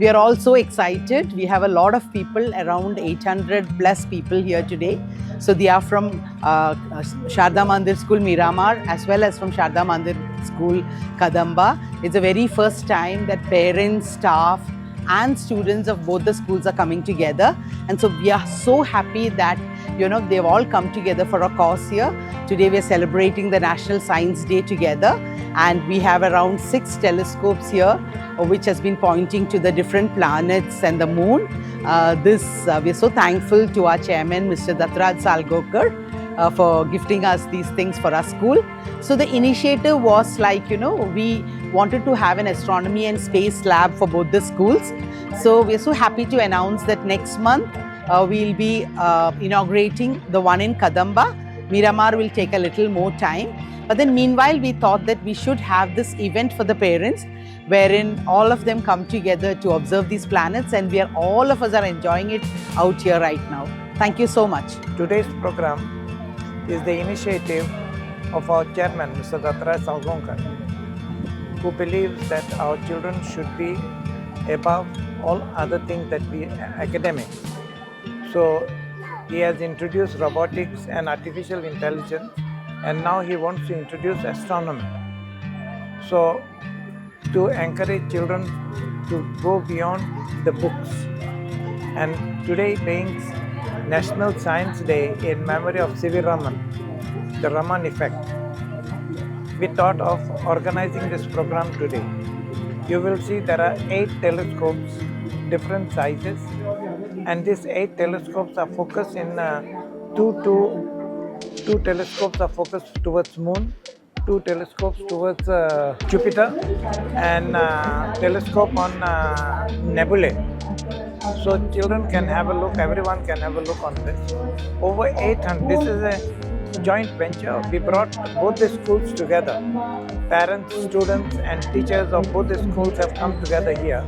We are all so excited. We have a lot of people, around 800 plus people here today. So they are from Sharda Mandir School, Miramar, as well as from Sharda Mandir School, Kadamba. It's the very first time that parents, staff, and students of both the schools are coming together. And so we are so happy that they've all come together for a cause here. Today we are celebrating the National Science Day together, and we have around 6 telescopes here, which has been pointing to the different planets and the moon. This We are so thankful to our chairman, Mr. Dattaraj Salgaonkar, for gifting us these things for our school. So the initiative was like, we wanted to have an astronomy and space lab for both the schools. So we are so happy to announce that next month we'll be inaugurating the one in Kadamba. Miramar will take a little more time. But then meanwhile, we thought that we should have this event for the parents, wherein all of them come together to observe these planets, and we are all of us are enjoying it out here right now. Thank you so much. Today's program is the initiative of our chairman, Mr. Dattaraj Salgaonkar, who believes that our children should be above all other things that be academics. So he has introduced robotics and artificial intelligence, and now he wants to introduce astronomy. So to encourage children to go beyond the books. And today being National Science Day in memory of C.V. Raman, the Raman effect, we thought of organizing this program today. You will see there are 8 telescopes, different sizes, and these 8 telescopes are focused in two telescopes are focused towards moon, two telescopes towards Jupiter, and telescope on nebulae. So children can have a look, everyone can have a look on this. Over 800, this is a joint venture. We brought both the schools together. Parents, students and teachers of both the schools have come together here,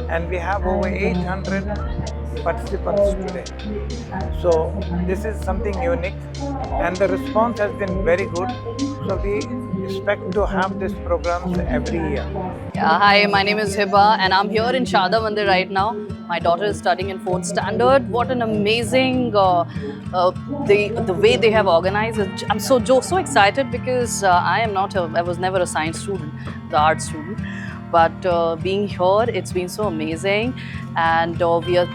and we have over 800 participants today. So this is something unique, and the response has been very good. So we expect to have these programs every year. Yeah, hi, my name is Hiba and I'm here in Sharda Mandir right now. My daughter is studying in fourth standard. What an amazing the way they have organized it. I'm so excited because I am not a I was never a science student, the art student, but being here, it's been so amazing, and we are.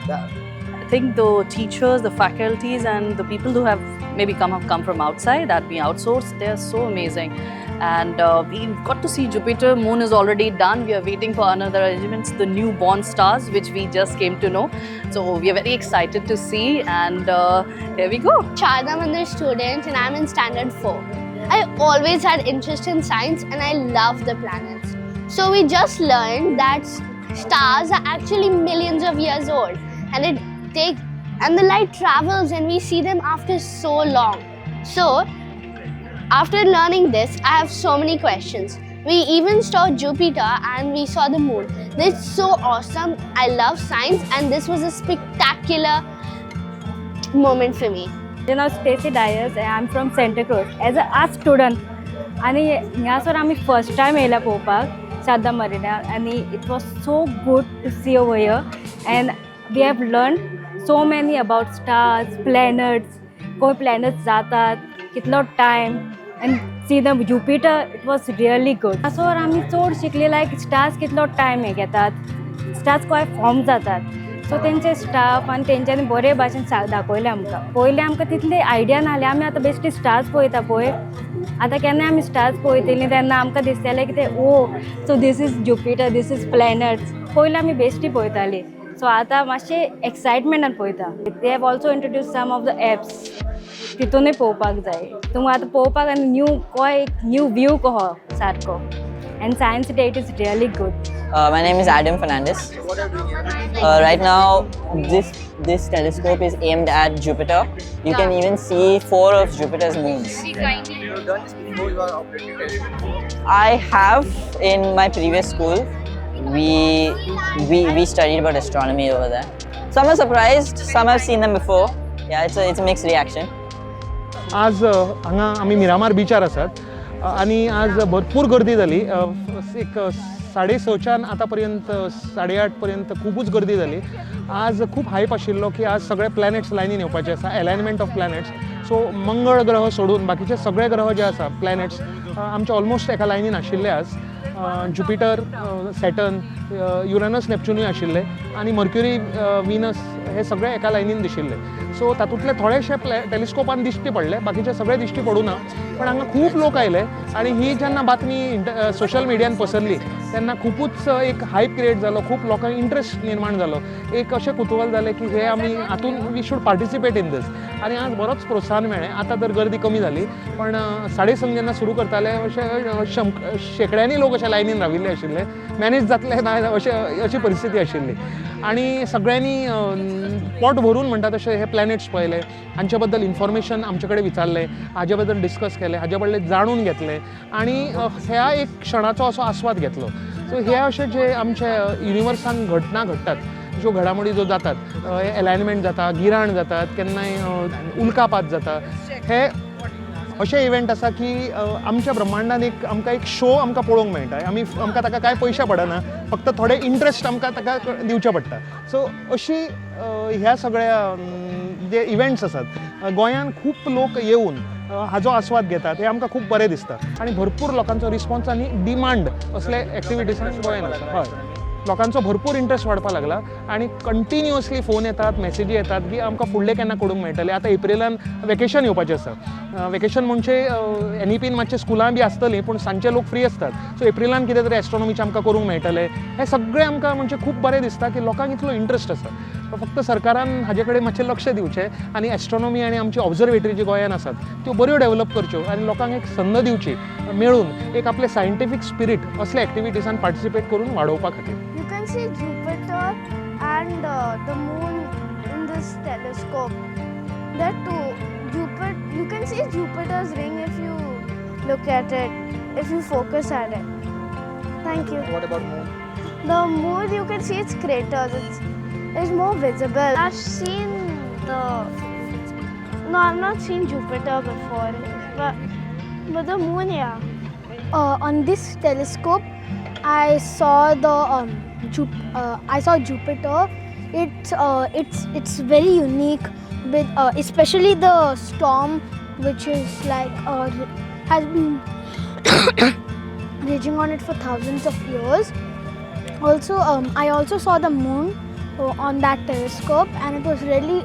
I think the teachers, the faculties, and the people who have maybe come from outside that we outsource, they are so amazing. And we got to see Jupiter. Moon is already done. We are waiting for another arrangements, the newborn stars, which we just came to know. So we are very excited to see. And here we go. Sharda Mandir student and I'm in standard 4. I always had interest in science and I love the planets. So we just learned that stars are actually millions of years old and it take and the light travels and we see them after so long. So after learning this, I have so many questions. We even saw Jupiter and we saw the moon. This is so awesome. I love science and this was a spectacular moment for me. म्हजें नांव Stacy Dias. I am from Santa Cruz as a art student आनी हिंगासर आमी first time येयल्या पळोवपाक Sharada marina आनी it was so good to see over here and we have learn so many about stars, planets, खंय प्लॅनट्स जातात, कितलो time, and see the Jupiter. It was really good. हांगासर आमी चड शिकले, लायक स्टार्स कितलो टायम हें घेतात, स्टार्स खंय फॉर्म जातात. सो तेंचे स्टाफ आनी तेंच्यांनी बरे भाशेन दाखयलें आमकां. पयलीं आमकां तितली आयडिया नासली. आमी आतां बेश्टी स्टार्स पळयता पळय, आतां केन्ना आमी स्टार्स पळयतलीं तेन्ना आमकां दिसतलें की ते, "Oh, so this is Jupiter, this is planets." पयलीं आमी बेश्टी पळयतालीं, सो आतां मातशें एक्सायटमेंटान पळयता. They have also introduce some of the apps. तितूनय पळोवपाक जाय तुमकां. आतां पळोवपाक आनी न्यू कोय एक न्यू व्यू कहो सारको. And Science Day, it is really good. My name is Adam Fernandez. Right now, this telescope is aimed at Jupiter. You can even see four of Jupiter's moons. I have in my previous school. We studied about astronomy over there. Some are surprised. Some have seen them before. Yeah, it's a mixed reaction. आज हांगा आमी मिरामार बिचार आसात आनी आज भरपूर गर्दी जाली. एक 6:30च्यान आतां पर्यंत 8:30 पर्यंत खुबूच गर्दी जाली. आज खूब हायप आशिल्लो की आज सगळे प्लॅनेट्स लायनीन येवपाचे आसा, एलायनमेंट ऑफ प्लॅनेट्स. सो मंगळ ग्रह सोडून बाकीचे सगळे ग्रह जे आसा, प्लॅनेट्स, आमचे ऑलमोस्ट एका लायनीन आशिल्ले आज. ज्युपिटर, सॅटर्न, युरेनस, नेपच्युनूय आशिल्ले आनी मर्क्युरी, विनस हे सगळे एका लायनीन दिशिल्ले. सो तातूंतले थोडेशे टेलिस्कोपान दिश्टी पडले, बाकीचे सगळे दिश्टी पडूं ना. पण हांगा खूब लोक आयले आनी ही जेन्ना बातमी सोशल मिडियान पसरली तेन्ना खुबूच एक हायप क्रिएट जालो, खूब लोकांक इंट्रस्ट निर्माण जालो, एक अशें कुतूहल जालें की हे आमी हातून we should participate in this. आनी आज बरोच प्रोत्साहन मेळ्ळें. आतां तर गर्दी कमी जाली, पण 6:30 जेन्ना सुरू करताले अशे शेंकड्यांनी लोक अशे लायनीन राविल्ले आशिल्ले. मॅनेज जातले ना अशें अशी परिस्थिती आशिल्ली आनी सगळ्यांनी पोट भरून म्हणटा तशें हे प्लॅनेट्स पळयले, हांचे बद्दल इन्फॉर्मेशन आमचे कडेन विचारलें, हाजे बद्दल डिस्कस केलें, हाजे बद्दल जाणून घेतलें आनी ह्या एक क्षणाचो असो आस्वाद घेतलो. सो हे अशे जे आमचे युनिवर्सान घटना घडटात, ज्यो घडामोडी ज्यो जातात, एलायनमेंट जाता, गिराण जातात, केन्नाय उल्कापात जाता, हे अशे इव्हेंट आसा की आमच्या ब्रह्मांडान एक आमकां एक शो आमकां पळोवंक मेळटा. आमी आमकां ताका कांय पयशे पडना, फक्त थोडे इंट्रस्ट आमकां ताका दिवचे पडटा. सो अशी ह्या सगळ्या जे इव्हेंट्स आसात, गोंयान खूब लोक येवन हाजो आस्वाद घेतात, हें आमकां खूब बरें दिसता आनी भरपूर लोकांचो रिस्पॉन्स आनी डिमांड असले एक्टिविटीसान गोंयान आसा. हय, लोकांचो भरपूर इंट्रस्ट वाडपाक लागला आनी कंटिन्युअसली फोन येतात, मॅसेजी येतात की आमकां फुडलें केन्ना करूंक मेळटलें. आतां एप्रिलान वेकेशन येवपाचें आसा. वेकेशन म्हणजे एनईपीन मातशें स्कुलां बी आसतलीं, पूण सांजचे लोक फ्री आसतात. सो एप्रिलान कितें तरी एस्ट्रोनॉमीचें आमकां करूंक मेळटलें. हें सगळें आमकां म्हणजे खूब बरें दिसता की लोकांक इतलो इंट्रस्ट आसा. फक्त सरकारान हाजे कडेन मातशें लक्ष दिवचें आनी एस्ट्रोनॉमी आनी आमची ऑब्जर्वेटरी जी गोंयान आसात त्यो बऱ्यो डेवलप करच्यो आनी लोकांक एक संद दिवची मेळून एक आपले सायंटिफीक स्पिरीट असल्या एक्टिविटीसान पार्टिसिपेट करून वाडोवपा खातीर. You can see Jupiter and the moon in this telescope. That too, Jupiter. You can see Jupiter's ring if you look at it, if you focus at it. Thank you. What about moon? The moon, you can see its craters. It's more visible. I've seen the. No, I've not seen Jupiter before, but the moon, yeah. On this telescope, I saw the I saw Jupiter. It's very unique, with especially the storm, which is like has been raging on it for thousands of years. Also, I also saw the moon on that telescope, and it was really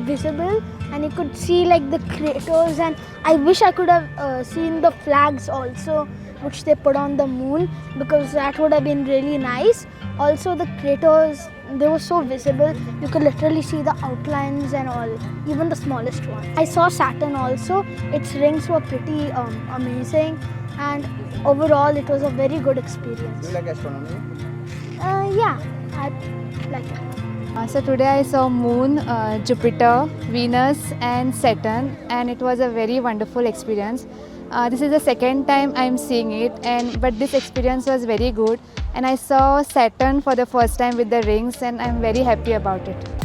visible, and you could see like the craters, and I wish I could have seen the flags also, which they put on the moon, because that would have been really nice. Also the craters, they were so visible, you could literally see the outlines and all, even the smallest one. I saw Saturn also. Its rings were pretty amazing, and overall it was a very good experience. Do you like astronomy? Yeah, I like it. So today I saw Moon, Jupiter, Venus and Saturn, and it was a very wonderful experience. This is the second time I am seeing it, but this experience was very good, and I saw Saturn for the first time with the rings, and I am very happy about it.